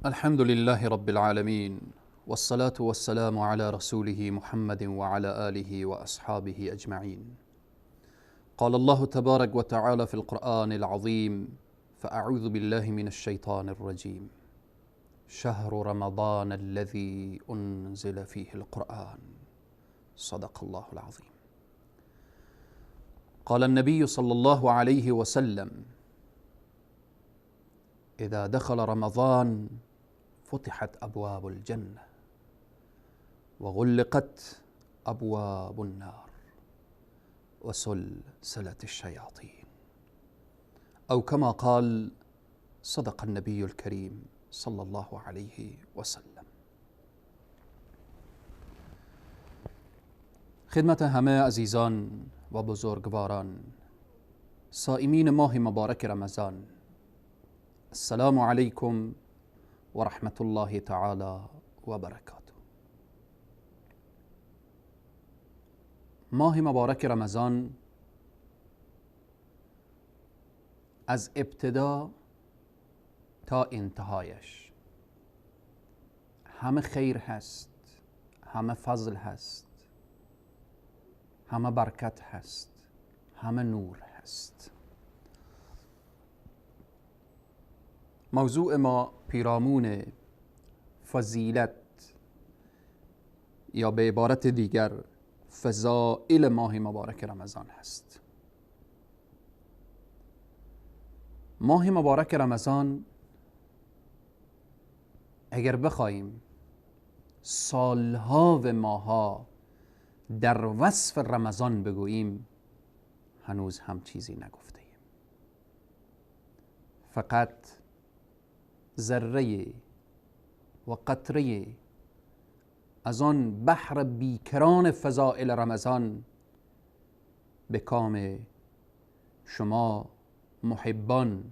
الحمد لله رب العالمين، والصلاة والسلام على رسوله محمد وعلى آله وأصحابه أجمعين. قال الله تبارك وتعالى في القرآن العظيم: فأعوذ بالله من الشيطان الرجيم، شهر رمضان الذي أنزل فيه القرآن. صدق الله العظيم. قال النبي صلى الله عليه وسلم: إذا دخل رمضان فتحت أبواب الجنة وغلقت أبواب النار وسلسلة الشياطين، أو كما قال صدق النبي الكريم صلى الله عليه وسلم. خدمت همه عزیزان و بزرگواران صائمین ماه مبارک رمضان، السلام علیکم و رحمت الله تعالی و برکاته. ماه مبارک رمضان از ابتدا تا انتهایش همه خیر هست، همه فضل هست، همه برکت هست، همه نور هست. موضوع ما پیرامون فضیلت یا به عبارت دیگر فضائل ماه مبارک رمضان هست. ماه مبارک رمضان اگر بخواهیم سالها و ماها در وصف رمضان بگوییم هنوز هم چیزی نگفتیم. فقط ذره و قطره از آن بحر بیکران فضائل رمضان به کام شما محبان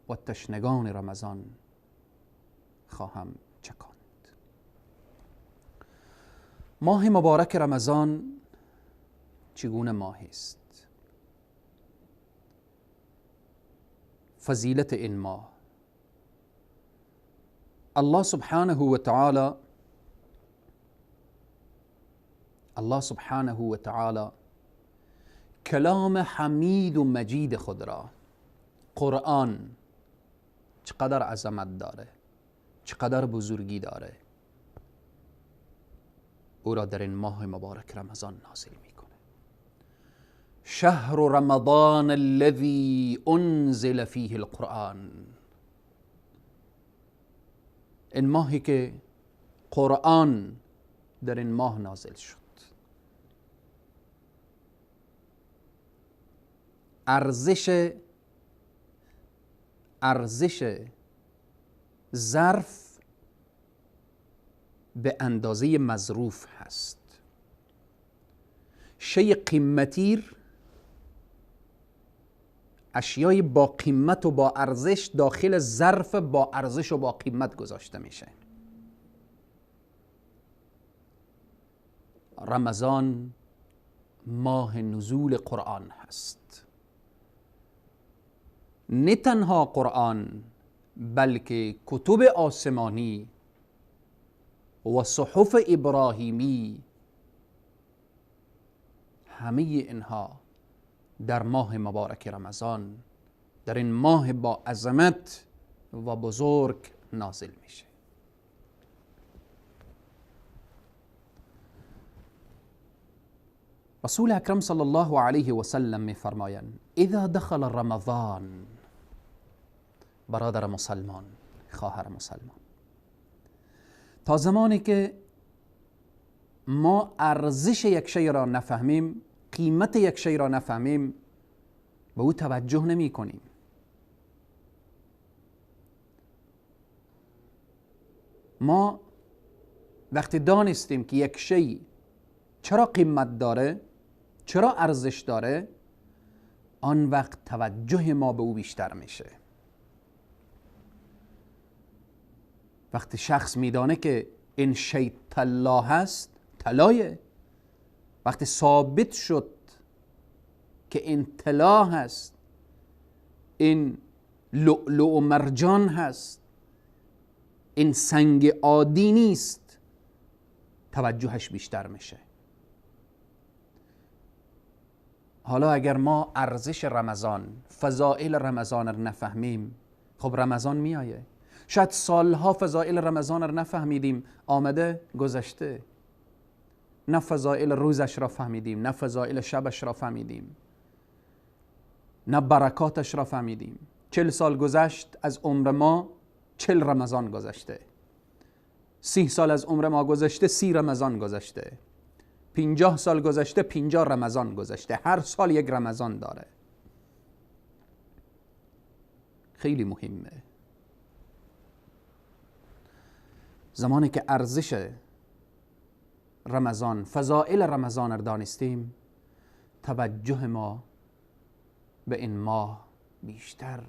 و تشنگان رمضان خواهم چکاند. ماه مبارک رمضان چگونه ماهی است؟ فضیلت این ماه، الله سبحانه و تعالی، الله سبحانه و تعالی کلام حمید و مجید خود را، قرآن، چقدر عظمت داره، چقدر بزرگی داره، او را در این ماه مبارک رمضان نازل میکنه. شهر رمضان الذي انزل فیه القرآن، این ماهی که قرآن در این ماه نازل شد. ارزش ظرف به اندازه مظروف هست. شی قیمتیر، اشیای با قیمت و با ارزش داخل ظرف با ارزش و با قیمت گذاشته میشه. رمضان ماه نزول قرآن هست. نه تنها قرآن بلکه کتب آسمانی و صحف ابراهیمی، همه اینها در ماه مبارک رمضان، در این ماه با عظمت و بزرگ نازل میشه. رسول اکرم صلی الله علیه و سلم میفرمایند: اذا دخل رمضان، برادر مسلمان، خواهر مسلمان، تا زمانی که ما ارزش یک شی را نفهمیم، قیمت یک شی را نفهمیم، به او توجه نمی کنیم. ما وقتی دانستیم که یک شی چرا قیمت داره، چرا ارزش داره، آن وقت توجه ما به او بیشتر میشه. وقتی شخص میدانه که این شی طلا هست، طلایه، وقتی ثابت شد که این طلا هست، این لؤلؤ و مرجان هست، این سنگ عادی نیست، توجهش بیشتر میشه. حالا اگر ما ارزش رمضان، فضائل رمضان رو نفهمیم، خب رمضان میآیه، شاید سالها فضائل رمضان رو نفهمیدیم، آمده گذشته، نه فضائل روزش را فهمیدیم، نه فضائل شبش را فهمیدیم، نه برکاتش را فهمیدیم. 40 سال گذشت از عمر ما، 40 رمضان گذشته. 30 سال از عمر ما گذشته، 30 رمضان گذشته. 50 سال گذشته، 50 رمضان گذشته. هر سال یک رمضان داره. خیلی مهمه زمانی که ارزش رمضان، فضائل رمضان را دانستیم، توجه ما به این ماه بیشتر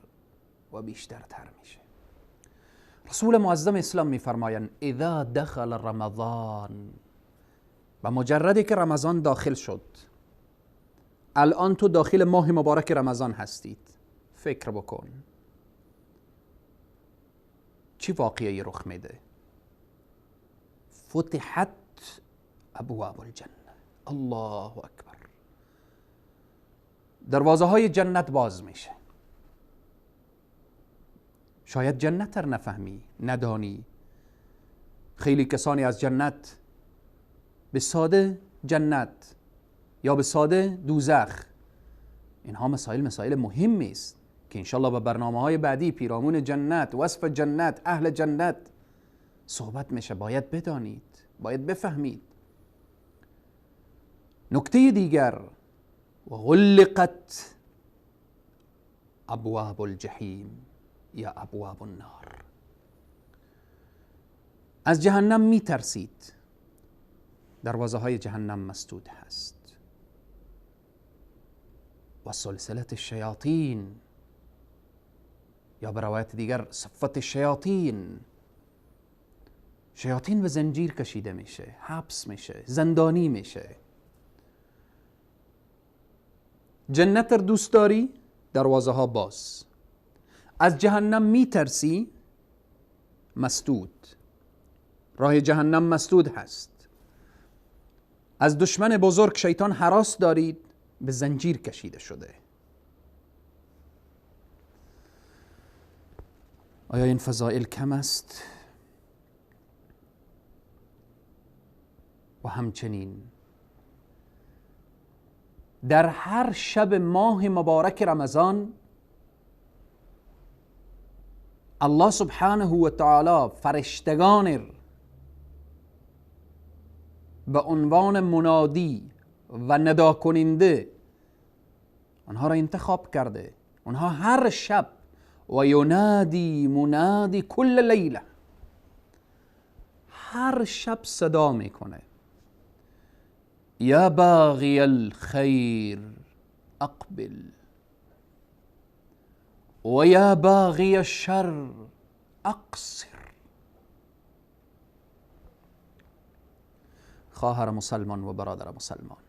و بیشتر تر میشه. رسول معظم اسلام میفرمایند اذا دخل رمضان، و مجردی که رمضان داخل شد، الان تو داخل ماه مبارک رمضان هستید، فکر بکن چی واقعی رخ میده. فتحت ابواب الجنه، الله اکبر، دروازه های جنت باز میشه. شاید جنت رو نفهمی، ندانی. خیلی کسانی از جنت به ساده جنت یا به ساده دوزخ، اینها مسائل مهمی است که انشالله با برنامه های بعدی پیرامون جنت، وصف جنت، اهل جنت صحبت میشه. باید بدانید، باید بفهمید. نکته دیگر، وغلقت ابواب الجحیم یا ابواب النار، از جهنم میترسید، دروازه های جهنم مسدود هست. و سلسله الشیاطین، یا به روایت دیگر صفت الشیاطین، شیاطین به زنجیر کشیده میشه، حبس میشه، زندانی میشه. جنت رو دوست داری، دروازه ها باز. از جهنم میترسی، مسدود، راه جهنم مسدود هست. از دشمن بزرگ شیطان هراس دارید، به زنجیر کشیده شده. آیا این فضائل کم است؟ و همچنین در هر شب ماه مبارک رمضان الله سبحانه و تعالی فرشتگان به عنوان منادی و ندا کننده آنها را انتخاب کرده. آنها هر شب و ینادی منادی کل لیله، هر شب صدا میکنه، یا باغی الخیر اقبل و یا باغی الشر اقصر. خواهر مسلمان و برادر مسلمان،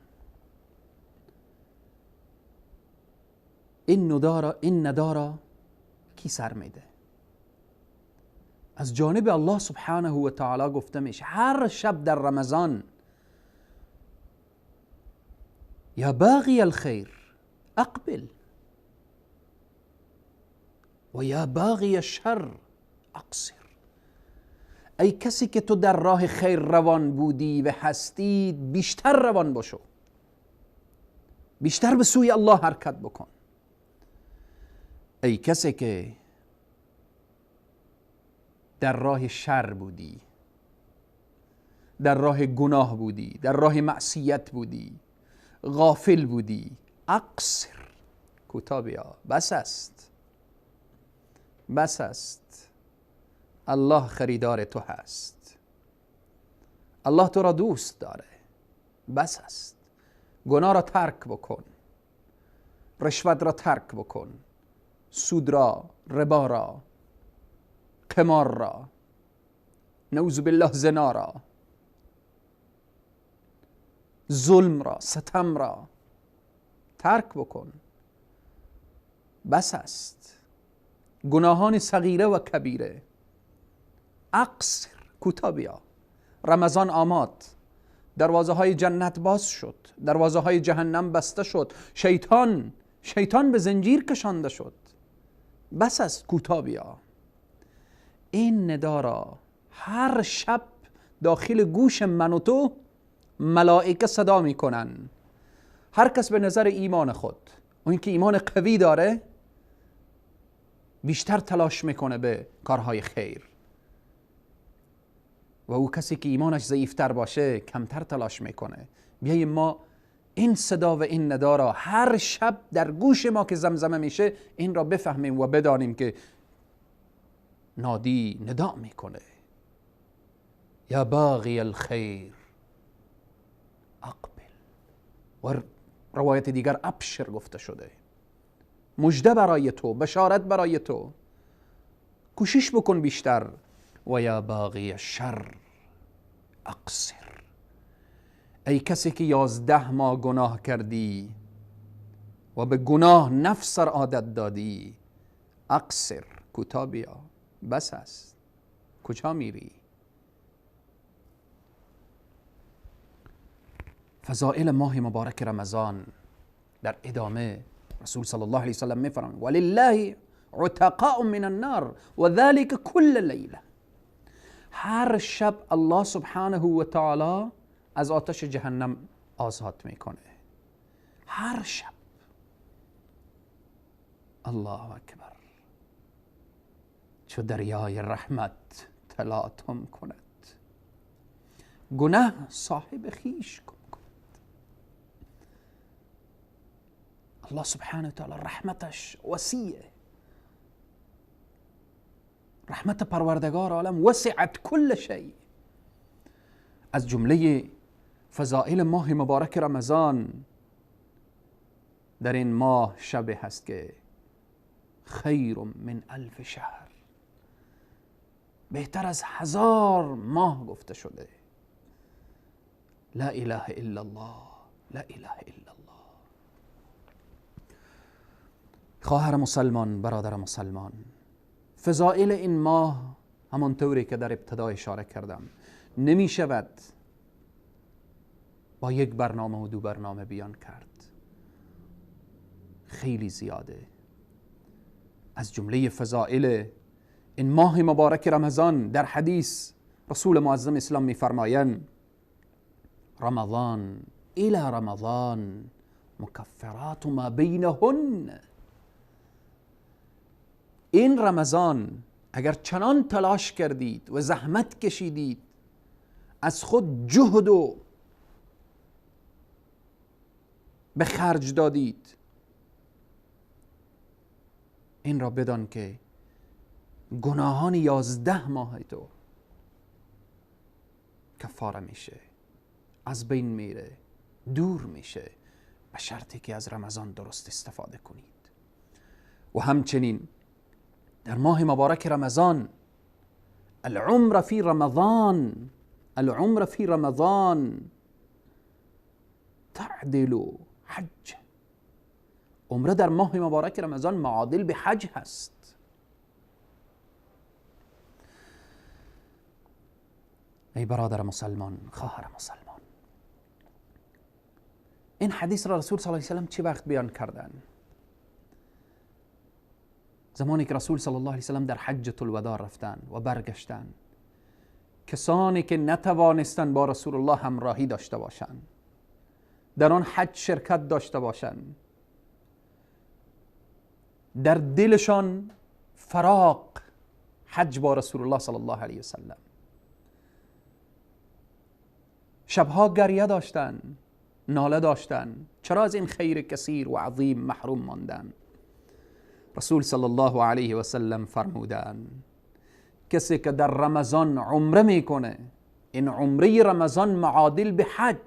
این ندارا کی سر میده؟ از جانب الله سبحانه و تعالی گفته میشه هر شب در رمضان، یا باغی الخیر اقبل و یا باغی الشر اقصر. ای کسی که تو در راه خیر روان بودی و هستی، بیشتر روان باشو، بیشتر به سوی الله حرکت بکن. ای کسی که در راه شر بودی، در راه گناه بودی، در راه معصیت بودی، غافل بودی، اقصر، کوتاه بیا، بس است، بس است. الله خریدار تو هست، الله تو را دوست داره، بس است. گناه را ترک بکن، رشوت را ترک بکن، سود را، ربا را، قمار را، نعوذ بالله زنا را، ظلم را، ستم را ترک بکن، بس است. گناهان صغیره و کبیره، اقصر، کوتاه بیا. رمضان آمد، دروازه های جنت باز شد، دروازه های جهنم بسته شد، شیطان به زنجیر کشانده شد، بس است، کوتاه بیا. این ندا را هر شب داخل گوش من و تو ملائکه صدا میکنن. هر کس به نظر ایمان خود، اون که ایمان قوی داره بیشتر تلاش میکنه به کارهای خیر، و او کسی که ایمانش ضعیفتر باشه کمتر تلاش میکنه. بیاییم ما این صدا و این ندا را هر شب در گوش ما که زمزمه میشه این را بفهمیم و بدانیم که نادی ندا میکنه، یا باغی الخیر اقبل. و روایت دیگر ابشر گفته شده، مژده برای تو، بشارت برای تو، کوشش بکن بیشتر. و یا باغی الشر اقصر. ای کسی که 11 ماه گناه کردی و به گناه نفس را عادت دادی، اقصر، کوتاه بیا، بس است، کجا میری؟ فضائل ماه مبارک رمضان در ادامه رسول صلی الله علیه وسلم میفرمایند ولله عتقاء من النار و ذلك كل لیله. هر شب الله سبحانه و تعالی از آتش جهنم آزاد میکنه، هر شب. الله اکبر، چو دریای رحمت تلاطم کند، گناه صاحب خیش کم کند. الله سبحانه و تعالی رحمتش وسیعه، رحمت پروردگار عالم وسعت کل شیء. از جمله فضائل ماه مبارک رمضان در این ماه شب هست که خیر من الف شهر، بهتر از 1000 ماه گفته شده. لا اله الا الله، لا اله الا الله. خواهر مسلمان، برادر مسلمان، فضائل این ماه همانطوری که در ابتدا اشاره کردم نمی شود با یک برنامه و دو برنامه بیان کرد، خیلی زیاده. از جمله فضائل این ماه مبارک رمضان در حدیث رسول معظم اسلام می‌فرمایند رمضان الی رمضان مکفرات ما بینهن. این رمضان اگر چنان تلاش کردید و زحمت کشیدید، از خود جهد و به خرج دادید، این را بدان که گناهان 11 ماه تو کفاره میشه، از بین میره، دور میشه، به شرطی که از رمضان درست استفاده کنید. و همچنین در ماه مبارک رمضان العمر فی رمضان، العمر فی رمضان تعدل حج. عمره در ماه مبارک رمضان معادل به حج هست. ای برادر مسلمان، خواهر مسلمان، این حدیث را رسول صلی الله علیه وسلم چه وقت بیان کردن؟ زمانی که رسول صلی الله علیه وسلم در حجة الوداع رفتن و برگشتن، کسانی که نتوانستند با رسول الله همراهی داشته باشند، در آن حج شرکت داشته باشند، در دلشان فراق حج با رسول الله صلی الله علیه وسلم، شبها گریه داشتن، ناله داشتن، چرا از این خیر کثیر و عظیم محروم ماندن؟ رسول صلی الله علیه و سلم فرمودن کسی که در رمضان عمره میکنه، این عمره رمضان معادل به حج.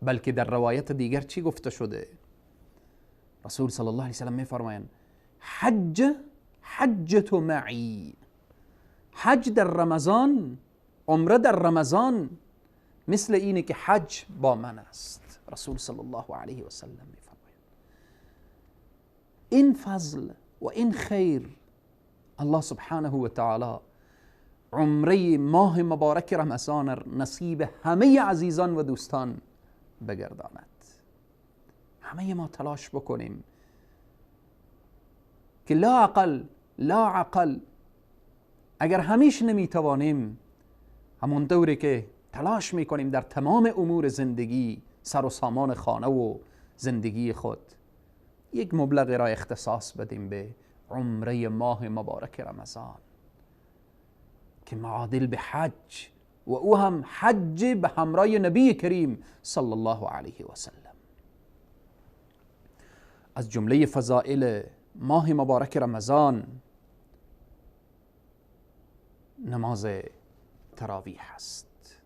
بلکه در روایت دیگر چی گفته شده؟ رسول صلی الله علیه و سلم میفرمایند حج حجت معی، حج در رمضان، عمره در رمضان مثل اینه که حج با من است. رسول صلی الله علیه و سلم میفرمایند این فضل و این خیر الله سبحانه و تعالی عمره ماه مبارک رمضان نصیب همه عزیزان و دوستان بگرداند. همه ما تلاش بکنیم که لا اقل اگر همیشه نمیتوانیم، همون دوری که تلاش میکنیم در تمام امور زندگی، سر و سامان خانه و زندگی خود، یک مبلغ را اختصاص بدیم به عمره ماه مبارک رمضان که معادل به حج، و او هم حج به همراه نبی کریم صلی الله علیه و سلم. از جمله فضائل ماه مبارک رمضان نماز تراویح است.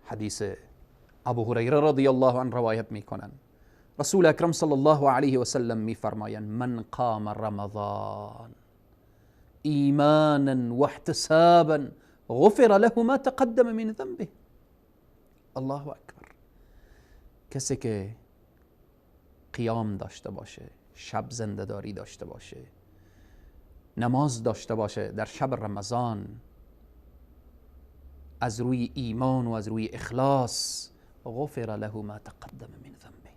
حدیث ابو هریره رضی الله عنه روایت میکنن، رسول اکرم صلی الله علیه و سلم میفرمایند: من قام رمضان ایمانا واحتسابا غفر له ما تقدم من ذنبه. الله اکبر. کسی که قیام داشته باشه، شب زنده‌داری داشته باشه، نماز داشته باشه در شب رمضان، از روی ایمان و از روی اخلاص، غفر له ما تقدم من ذنبه،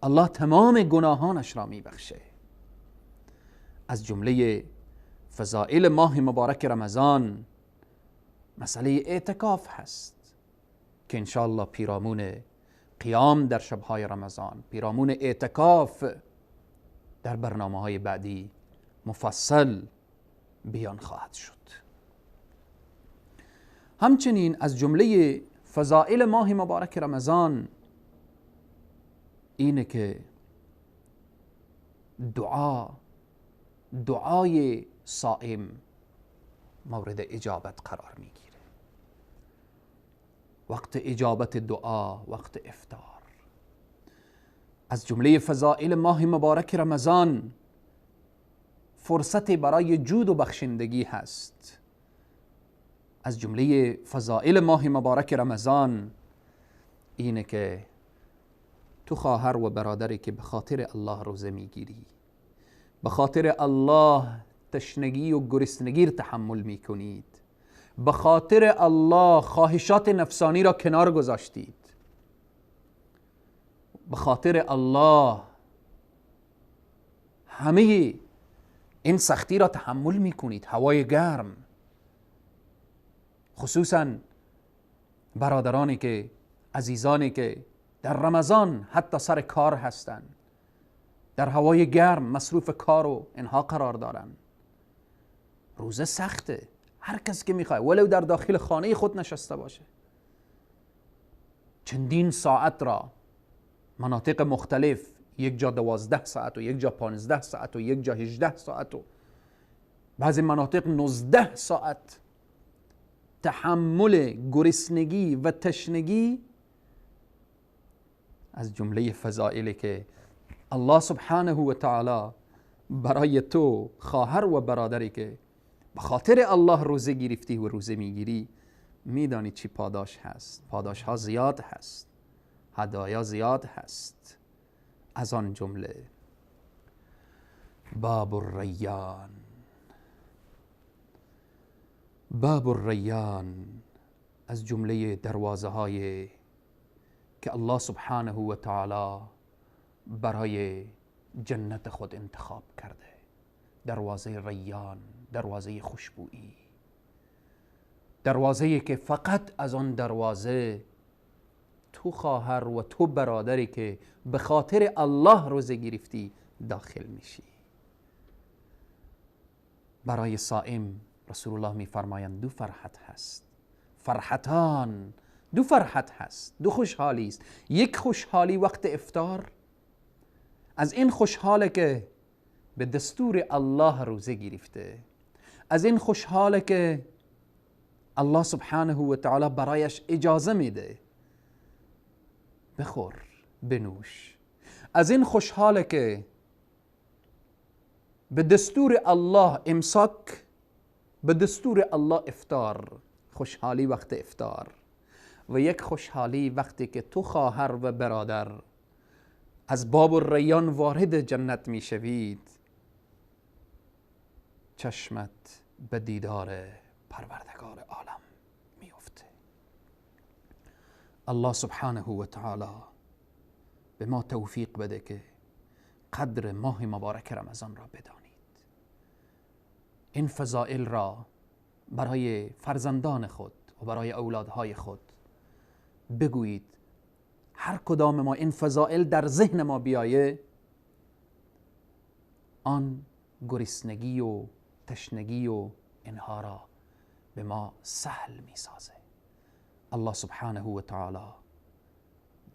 الله تمام گناهانش را میبخشه. از جمله فضائل ماه مبارک رمضان مسئله اعتکاف هست که انشاءالله پیرامون قیام در شبهای رمضان، پیرامون اعتکاف در برنامه های بعدی مفصل بیان خواهد شد. همچنین از جمله فضائل ماه مبارک رمضان اینه که دعای صائم مورد اجابت قرار میگیره. وقت اجابت دعا وقت افطار. از جمله فضائل ماه مبارک رمضان فرصت برای جود و بخشندگی هست. از جمله فضائل ماه مبارک رمضان اینه که تو خواهر و برادری که به خاطر الله روزه میگیری، به خاطر الله تشنگی و گرسنگی را تحمل میکنید، به خاطر الله خواهشات نفسانی را کنار گذاشتید، به خاطر الله همه این سختی را تحمل میکنید، هوای گرم، خصوصا برادرانی که، عزیزانی که در رمضان حتی سر کار هستند، در هوای گرم مصروف کار و اینها قرار دارن. روزه سخته، هر کس که میخواد ولو در داخل خانه خود نشسته باشه، چندین ساعت را مناطق مختلف، یک جا 12 ساعت و یک جا 15 ساعت و یک جا 18 ساعت و بعضی مناطق 19 ساعت تحمل گرسنگی و تشنگی، از جمله فضائلی که الله سبحانه و تعالی برای تو خواهر و برادری که به خاطر الله روزه گرفتی و روزه میگیری، میدانی چی پاداش هست. پاداش ها زیاد هست، هدایا زیاد هست. از آن جمله باب الریان. باب الریان از جمله دروازه های که الله سبحانه و تعالی برای جنت خود انتخاب کرده، دروازه ریان، دروازه خوشبویی، دروازه که فقط از آن دروازه تو خواهر و تو برادری که به خاطر الله روزه گرفتی داخل میشی. برای صائم رسول الله میفرمایند دو فرحت هست، فرحتان، دو فرحت هست، دو خوشحالی است. یک خوشحالی وقت افطار، از این خوشحاله که به دستور الله روزه گرفته، از این خوشحاله که الله سبحانه و تعالی برایش اجازه میده بخور بنوش، از این خوشحاله که به دستور الله امساک، به دستور الله افطار. خوشحالی وقت افطار. و یک خوشحالی وقتی که تو خواهر و برادر از باب الریان وارد جنت میشوید. چشمت به دیدار پروردگار عالم میفته. الله سبحانه و تعالی به ما توفیق بده که قدر ماه مبارک رمضان را بدانید. این فضائل را برای فرزندان خود و برای اولادهای خود بگویید. هر کدام ما این فضائل در ذهن ما بیایه، آن گرسنگی و تشنگی و اینها را به ما سهل می سازه. الله سبحانه و تعالی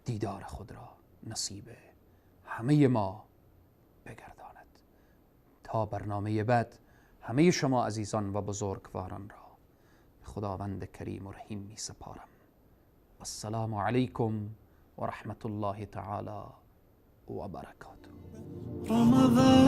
دیدار خود را نصیب همه ما بگرداند. تا برنامه بعد همه شما عزیزان و بزرگواران را به خداوند کریم و رحیم می سپارم. السلام علیکم و رحمت الله تعالی و برکاته. رمضان.